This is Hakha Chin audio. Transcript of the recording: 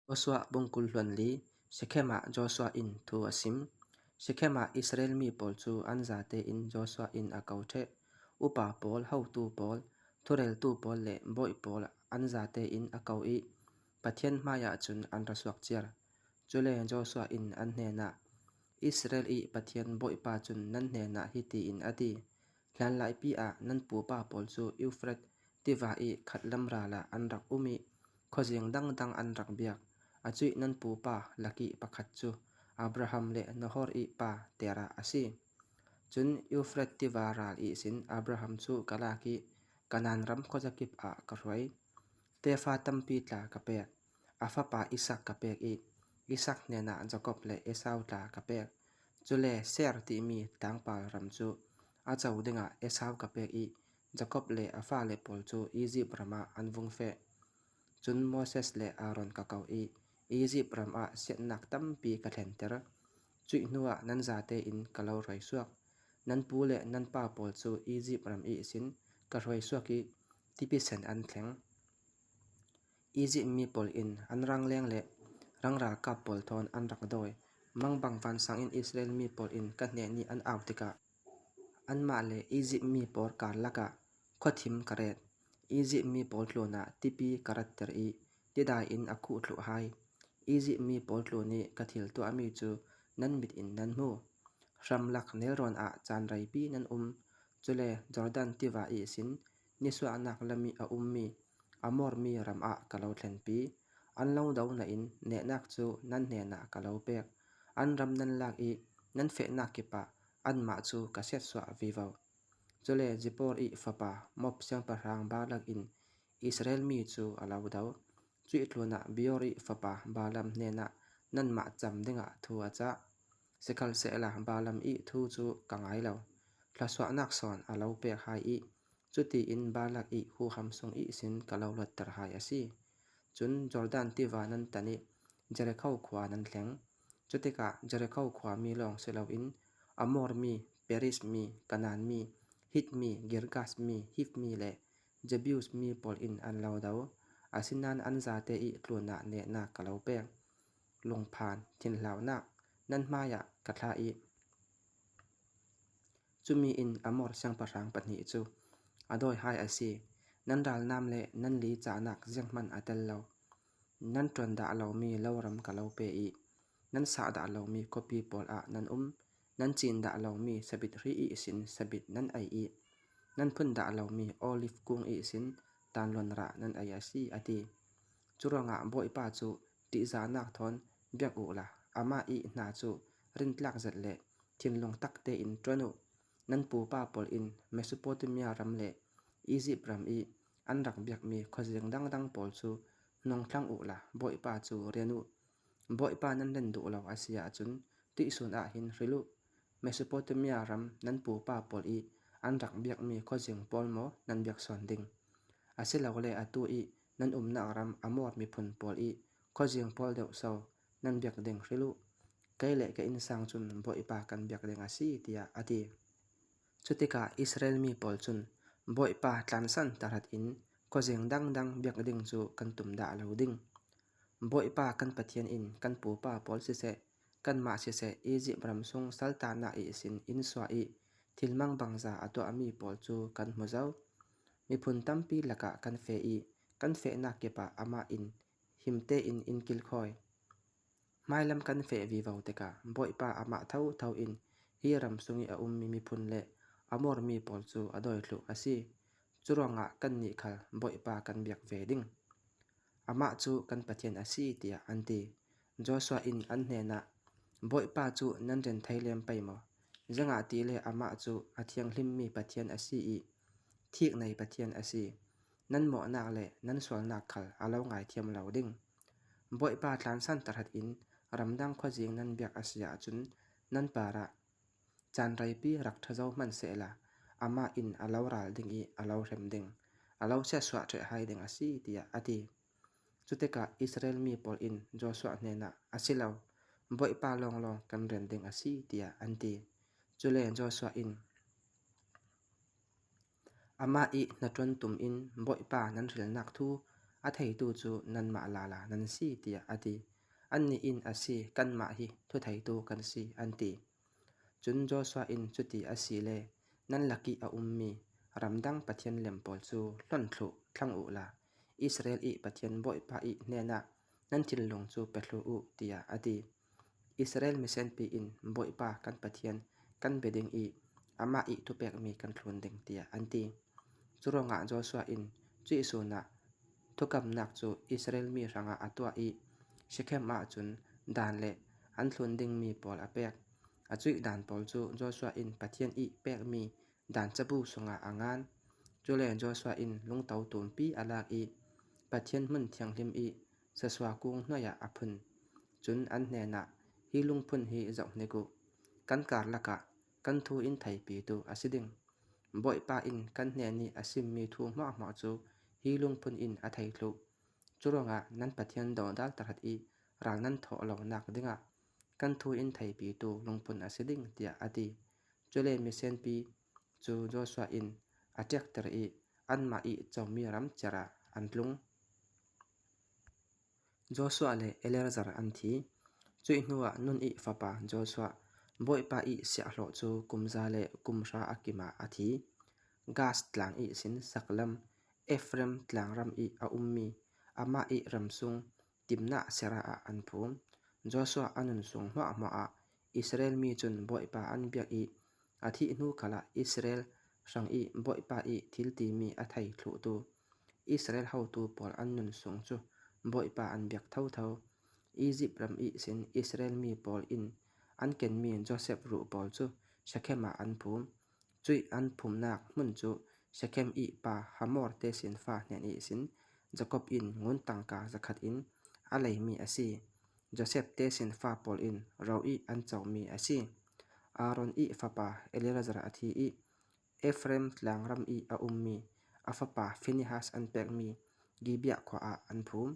Joshua bungkul hluan li Shechem ah Joshua inn thu a sim. Shechem ah Israel mi pawl cu an zate in Joshua inn a ko ṭheh. Upa pawl, haotu pawl, thureltu pawl le bawi pawl an zate in a ko i Pathian hmaiah cun an ra suak ciar. Cule Joshua inn an hnenah, Israel i Pathian Bawipa cun nan hnenah hiti in a ti: Hlanlaipi ah nan pupa pawl cu Eufrat tiva i khatlam ral ah an rak um i khuazing dangdang an rak biak. Acuih nan pupa lak i pakhat cu Abraham le Nahor i pa Terah a si. Cun Eufrat tiva ral ihsin Abraham cu ka lak i Kanaan ram khuazakip ah ka hruai. Tefa tampi tla ka pek. A fapa Isak ka pek i Isak hnenah Jakob le Esau tla ka pek. Cule Ser timi tlangpar ram cu a co dingah Esau ka pek i Jakob le a fale pawl cu Izipt ram ah an vung feh. Cun Moses le Aaron ka kau i Izipt ram ah siannak tampi ka hlenter. Cuih hnuah nan zate in ka lo hruaisuak. Nan pu le nan pa pawl cu Izipt ram ihsin ka hruaisuak i tipi sen an thleng. Izipt mi pawl in an rangleng le rang ralkap pawl thawn an rak dawi. Mangbang vansang in Israel mi pawl in ka hnen i an au tikah anmah le Izipt mi pawl karlak ah khuathim ka ret. Izipt mi pawl tlun ah tipi ka ratter i tidai in a khuh thluh hai. Izipt mi pawl tlun i ka thil tuahmi cu nan mit in nan hmu. Hramlak nelrawn ah caan reipi nan um. Cule Jordan tiva ihsin nisuahnak lam i a ummi Amor mi ram ah ka lo thlenpi. An lo do nain nehnak cu nan hnenah ka lo pek. An ram nan lak i nan fehnak kip ah anmah cu ka siatsuah vivo. Cule Zippor i fapa Moab siangpahrang Balak in Israel mi cu a lo do. Cuih tlun ah Beor i fapa Balaam hnenah nanmah cam dingah thu a cah. Sikhalsehla Balaam i thu cu ka ngai lo. Thluachuahnak sawn a lo pek hai i cutiin Balak i huham sung ihsin ka lo luatter hai a si. Cun Jordan tiva nan tan i Jerikho khua nan thleng. Cutikah Jerikho khuami lawng si loin Amor mi, Periz mi, Kanaan mi, Hit mi, Girgash mi, Hiv mi le Jebus mi pawl in an lo do. Asinain an zate i tlun ah nehnak ka lo pek. Lungphan thinhlaunak nan hmaiah ka thlah i cumi in Amor siangpahrang pahnih cu a dawi hai a si. Nan ralnam le nan li cahnak zeihmanh a tel lo. Nan ṭuan dah lomi loram ka lo pe i nan sah dah lomi khuapi pawl ah nan um. Nan cin dah lomi sabit hri ihsin sabit nan ei i nan phun dah lomi oliv kung ihsin tanluan rah nan ei a si, a ti. Curuangah Bawipa cu ṭihzahnak thawn biak u law amah i hna cu rintlak zet le thinlung tak tein ṭuan u. Nan pupa pawl in Mesopotamia ram le Izipt ram i an rak biakmi khuazing dangdang pawl cu hnawngthlang u law Bawipa cu rian u. Bawipa nan len duh lo a si ahcun tuihsun ah hin hril u. Mesopotamia ram nan pupa pawl i an rak biakmi khuazing pawl maw nan biak sawn ding? Asilole atu i nan umnak ram Amor miphun pawl i khuazing pawl deuh so nan biak ding hril u. Kei le ka innsang cun Bawipa kan biak ding a si, tiah a ti. Cutikah Israel mi pawl cun Bawipa tlansan tarat in khuazing dangdang biak ding cu kan tum dah lo ding. Bawipa kan Pathian in kan pupa pawl siseh, kanmah siseh Izipt ram chung saltannak ihsin inn suah i thilmang bangza a tuahmi pawl cu kan hmu zau. Miphun tampi lakah kan feh i kan fehnak kip ah amah in him tein in kilkhawi. Hmailam kan feh vivo tikah Bawipa amah thotho in hi ram sung i a ummi miphun le Amor mi pawl cu a dawithluh a si. Curuangah kannih khal Bawipa kan biak ve ding. Amah cu kan Pathian a si tiah an ti. Joshua in an hnenah, Bawipa cu nan rian thei lem pei maw? Zeingah ti le amah cu a thianghlimmi Pathian a si i thiknei Pathian a si. Nan mawhnak le nan sualnak khal a lo ngaithiam lo ding. Bawipa tlansan tahrat in ramdang khuazing nan biak a si ahcun nan par ah caan reipi rak ṭhazo hmanhsehla amah in a lo ral ding i a lo hrem ding, a lo siasuah ṭheh ding a si, tiah a ti. Cutikah Israel mi pawl in Joshua hnenah, A si lo, Bawipa lawnglawng kan rian ding a si, tiah an ti. Cule Joshua in, Amah i hnaṭuan tum in Bawipa nan hrilnak thu A theitu cu nanmah lala nan si, tiah a ti. Annih in a si, kanmah hi thutheitu kan si, an ti. Cun Joshua in cuti a si le nan lak i a ummi ramdang pathian lem pawl cu hlonh thluh thlang u law Israel i Pathian Bawipa i hnenah nan thinlung cu pe thlu u, tiah a ti. Israel misenpi in Bawipa kan Pathian kan bia ding i amah i thupekmi kan thlun ding, tiah an ti. Curuangah Joshua in cuih sun ah thukamnak cu Israel mi hrangah a tuah i Shekhem ah cun dan le an thlun dingmi pawl a pek. A cuih dan pawl cu Joshua in Pathian i pekmi dan cabu sungah a ngan. Cule Joshua in lungto tumpi a lak i Pathian hmun thianghlim i sasua kung hnuaiah a phun. Cun an hnenah, Hi lungphun hi zoh hnik u. Kan karlak ah kan thu in theipitu a si ding. Bawipa in kan hnen i a simmi thu hmuahhmuah cu hi lungphun in a thei thluh. Curuangah nan Pathian dodal tahrat i ral nan thawh lonak dingah kan thu in theipitu lungphun a si ding, tiah a ti. Cule misenpi cu Joshua in a ṭekter i anmah i comi ram cer ah an tlung. Joshua le Eleazar an thi. Cuih hnuah Nun i fapa Joshua, Bawipa i siahhlawh cu kum za le kum hra a kim ah a thi. Gaash tlang ihsin saklam Efraim tlangram i a ummi amah i ram sung Timnath-serah ah an phum. Joshua a nun sung hmuahhmuah ah Israel mi cun Bawipa an biak i a thih hnu khal ah Israel hrang i Bawipa i thil timi a thei thluhtu Israel hotu pawl an nun sung cu Bawipa an biak thotho. Izipt ram ihsin Israel mi pawl inn an kenmi Josef ruh pawl cu Shekhem ah an phum. Cuih an phumnak hmun cu Shekhem i pa Hamor te sinfa hnen ihsin Jakob in ngun tangka 100 in a leimi a si. Josef te sinfa pawl in ro i an comi a si. Aaron i fapa Eleazar a thi i Efraim tlangram i a ummi a fapa Phinehas an pekmi Gibeah khua ah an phum.